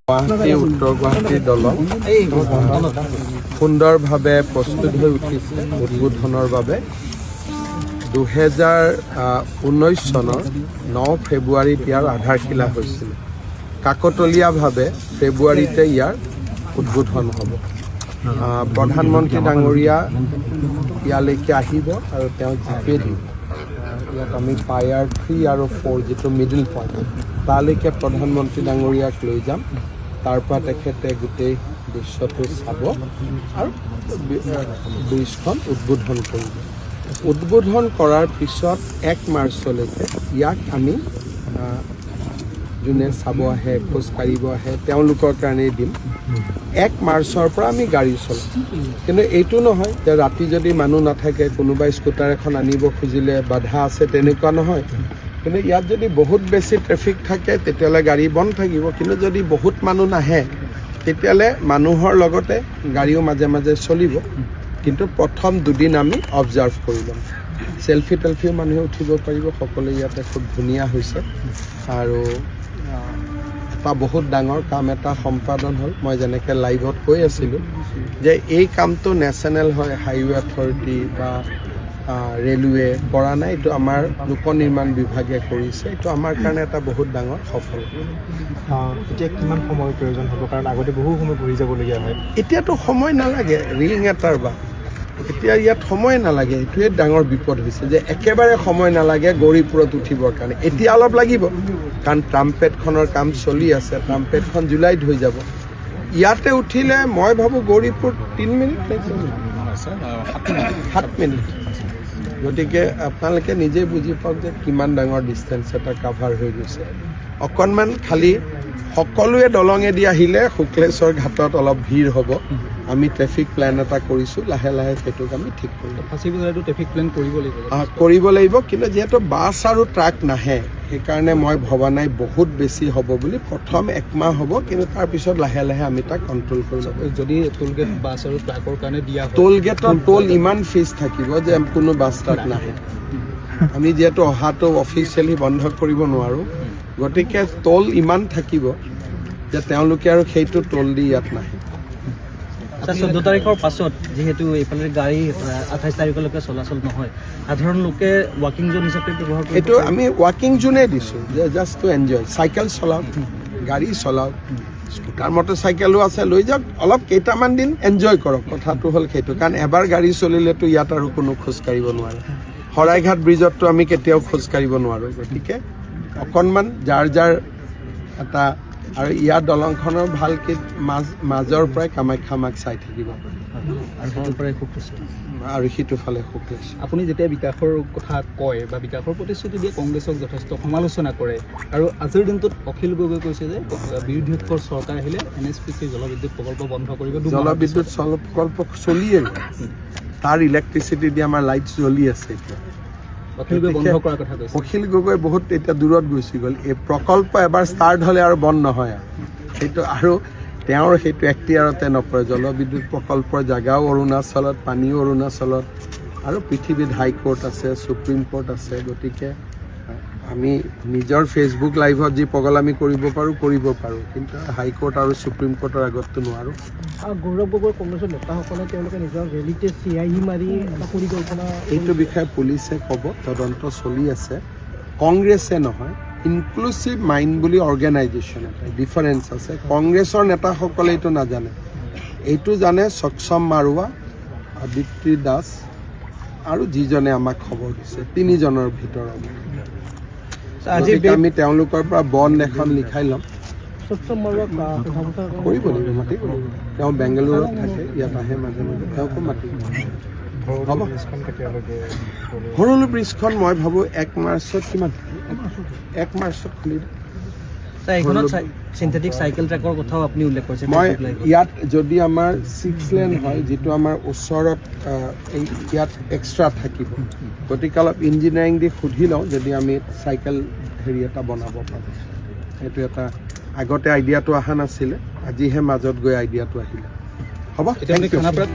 গুৱাহাটী উত্তৰ গুৱাহাটীৰ দলং সুন্দৰভাৱে প্ৰস্তুত হৈ উঠিছে উদ্বোধনৰ বাবে। 2019 চনৰ 9 ফেব্ৰুৱাৰীত ইয়াৰ আধাৰশিলা হৈছিল। কাকতলীয়াভাৱে ফেব্ৰুৱাৰীতে ইয়াৰ উদ্বোধন হ'ব। প্ৰধানমন্ত্ৰী ডাঙৰীয়া ইয়ালৈকে আহিব আৰু তেওঁ জিপে দিব। ইয়াত আমি পায়াৰ 3 আৰু 4, যিটো মিডিল পইণ্ট, তালৈকে প্ৰধানমন্ত্ৰী ডাঙৰীয়াক লৈ যাম। তাৰ পৰা তেখেতে গোটেই দৃশ্যটো চাব আৰু ব্ৰিজখন উদ্বোধন কৰিব। উদ্বোধন কৰাৰ পিছত 1 মাৰ্চলৈকে ইয়াক আমি যোনে চাব আহে, খোজ কাঢ়িব আহে, তেওঁলোকৰ কাৰণেই দিম। 1 মাৰ্চৰ পৰা আমি গাড়ী চলাম। কিন্তু এইটো নহয় যে ৰাতি যদি মানুহ নাথাকে, কোনোবাই স্কুটাৰ এখন আনিব খুজিলে বাধা আছে, তেনেকুৱা নহয়। কিন্তু ইয়াত যদি বহুত বেছি ট্ৰেফিক থাকে, তেতিয়াহ'লে গাড়ী বন্ধ থাকিব। কিন্তু যদি বহুত মানুহ নাহে, তেতিয়াহ'লে মানুহৰ লগতে গাড়ীও মাজে মাজে চলিব। কিন্তু প্ৰথম দুদিন আমি অবজাৰ্ভ কৰি ল'ম। চেলফি টেলফিও মানুহে উঠিব পাৰিব সকলোৱে ইয়াতে। খুব ধুনীয়া হৈছে আৰু এটা বহুত ডাঙৰ কাম এটা সম্পাদন হ'ল। মই যেনেকৈ লাইভত কৈ আছিলোঁ যে এই কামটো নেশ্যনেল হয় হাইৱে অথৰিটি বা ৰেলৱে কৰা নাই, এইটো আমাৰ লোক নিৰ্মাণ বিভাগে কৰিছে। এইটো আমাৰ কাৰণে এটা বহুত ডাঙৰ সফলতা। এতিয়া কিমান সময়ৰ প্ৰয়োজন হ'ব? কাৰণ আগতে বহু সময় ঘূৰি যাবলগীয়া হয়। এতিয়াতো সময় নালাগে, ৰিং এটাৰ বা এতিয়া ইয়াত সময় নালাগে। এইটোৱে ডাঙৰ বিপদ হৈছে যে একেবাৰে সময় নালাগে গৌৰীপুৰত উঠিবৰ কাৰণে। এতিয়া অলপ লাগিব, কাৰণ ট্ৰামপেটখনৰ কাম চলি আছে। ট্ৰামপেটখন জুলাইত হৈ যাব। ইয়াতে উঠিলে মই ভাবোঁ গৌৰীপুৰ 3 মিনিট নে 7 মিনিট। গতিকে আপোনালোকে নিজে বুজি পাওক যে কিমান ডাঙৰ ডিষ্টেঞ্চ এটা কাভাৰ হৈ গৈছে। অকণমান খালি সকলোৱে দলঙেদি আহিলে শুক্লেশ্বৰ ঘাটত অলপ ভিৰ হ'ব। আমি ট্ৰেফিক প্লেন এটা কৰিছোঁ, লাহে লাহে সেইটোক আমি ঠিক কৰিম। ফাঁচী বজাৰতো ট্ৰেফিক প্লেন কৰিব লাগিব। কৰিব লাগিব। কিন্তু যিহেতু বাছ আৰু ট্ৰাক নাহে, সেইকাৰণে মই ভবা নাই বহুত বেছি হ'ব বুলি। প্ৰথম একমাহ হ'ব, কিন্তু তাৰপিছত লাহে লাহে আমি তাক কণ্ট্ৰল কৰি ল'ব। যদি টোলগেট বাছ আৰু ট্ৰাকৰ কাৰণে দিয়া হয়? টোল গেটত টোল ইমান ফিজ থাকিব যে কোনো বাছ ট্ৰাক নাহে। আমি যিহেতু অহাটো অফিচিয়েলি বন্ধ কৰিব নোৱাৰোঁ, গতিকে টোল ইমান থাকিব যে তেওঁলোকে আৰু সেইটো টোল দি ইয়াত নাহে। আচ্ছা, 14 তাৰিখৰ পাছত যিহেতু এইফালে গাড়ী 28 তাৰিখলৈকে চলাচল নহয়, সাধাৰণ লোকে ৱাকিং জ'ন হিচাপে ব্যৱহাৰ কৰিব। এইটো আমি ৱাকিং জোনেই দিছোঁ যে জাষ্ট টু এনজয়। চাইকেল চলাওক, গাড়ী চলাওক, স্কুটাৰ, মটৰ চাইকেলো আছে, লৈ যাওক। অলপ কেইটামান দিন এনজয় কৰক, কথাটো হ'ল সেইটো। কাৰণ এবাৰ গাড়ী চলিলেতো ইয়াত আৰু কোনো খোজ কাঢ়িব নোৱাৰে। শৰাইঘাট ব্ৰিজততো আমি কেতিয়াও খোজ কাঢ়িব নোৱাৰোঁ। গতিকে অকণমান যাৰ যাৰ এটা আৰু ইয়াৰ দলংখনৰ ভালকে মাজৰ পৰাই কামাখ্যা মাক চাই থাকিব। আৰু সেইটোৰ পৰাই খুব খুচি। আৰু সিটো ফালে শুক্লেশ্বৰ। আপুনি যেতিয়া বিকাশৰ কথা কয় বা বিকাশৰ প্ৰতিশ্ৰুতি দিয়ে, কংগ্ৰেছক যথেষ্ট সমালোচনা কৰে। আৰু আজিৰ দিনটোত অখিল গগৈ কৈছে যে বিৰোধী ঐক্যৰ চৰকাৰ আহিলে এনএছপিচি জলবিদ্যুৎ প্ৰকল্প বন্ধ কৰিব 2 মাহৰ জলবিদ্যুৎ পিছত। প্ৰকল্প চলিয়ে গ'ল। তাৰ ইলেক্ট্ৰিচিটি দি আমাৰ লাইট জ্বলি আছে এতিয়া। অখিল গগৈ বন্ধ কৰাৰ কথা কৈছে। অখিল গগৈ বহুত এতিয়া দূৰত গুচি গ'ল। এই প্ৰকল্প এবাৰ ষ্টাৰ্ট হ'লে আৰু বন্ধ নহয় আৰু সেইটো আৰু তেওঁৰ সেইটো এক্তিয়াৰতে নপৰে। জলবিদ্যুৎ প্ৰকল্পৰ জেগাও অৰুণাচলত, পানীও অৰুণাচলত আৰু পৃথিৱীত হাইকোৰ্ট আছে, সুপ্ৰিম কোৰ্ট আছে। গতিকে আমি নিজৰ ফেচবুক লাইভত যি পগলামি কৰিব পাৰোঁ, কৰিব পাৰোঁ, কিন্তু হাইকোৰ্ট আৰু সুপ্ৰিম কোৰ্টৰ আগততো নোৱাৰোঁ। গৌৰৱ গগৈ, কংগ্ৰেছৰ নেতাসকলে তেওঁলোকে নিজৰ ৰেলীতে চিয়াহী মাৰি এটা পৰিকল্পনা এইটো বিষয়ে পুলিচে ক'ব, তদন্ত চলি আছে। কংগ্ৰেছে নহয়, ইনক্লুচিভ মাইণ্ড বুলি অৰ্গেনাইজেশ্যন এটা ডিফাৰেঞ্চ আছে। কংগ্ৰেছৰ নেতাসকলে এইটো নাজানে। এইটো জানে সক্ষম মাৰুৱা, আদিত্য দাস আৰু যিজনে আমাক খবৰ দিছে, তিনিজনৰ ভিতৰত। আজি গতিকে আমি তেওঁলোকৰ পৰা বণ্ড এখন লিখাই ল'ম। সক্ষম মাৰুৱাক সোধা পোছা কৰিব লাগিব, মাতিব লাগিব। তেওঁ বেংগালুৰুত থাকে, ইয়াত আহে মাজে মাজে, তেওঁকো মাতিব হ'ব। ব্ৰিজখন কেতিয়ালৈকে? ভৰলু ব্ৰিজখন মই ভাবোঁ 1 মাৰ্চত, কিমান, 1 মাৰ্চত খুলিব। এইখনত চিন্থেটিক চাইকেল ট্ৰেকৰ কথাও আপুনি উল্লেখ কৰিছে মই Facebook live ত। ইয়াত যদি আমাৰ 6 লেন হয়, যিটো আমাৰ ওচৰত এই ইয়াত এক্সট্ৰা থাকিব। গতিকে অলপ ইঞ্জিনিয়াৰিং দি সুধি লওঁ, যদি আমি চাইকেল হেৰি এটা বনাব পাৰোঁ। সেইটো এটা আগতে আইডিয়াটো অহা নাছিলে, আজিহে মাজত গৈ আইডিয়াটো আহিলে। হ'ব। এতিয়া আপুনি thank U. খানাপাৰাত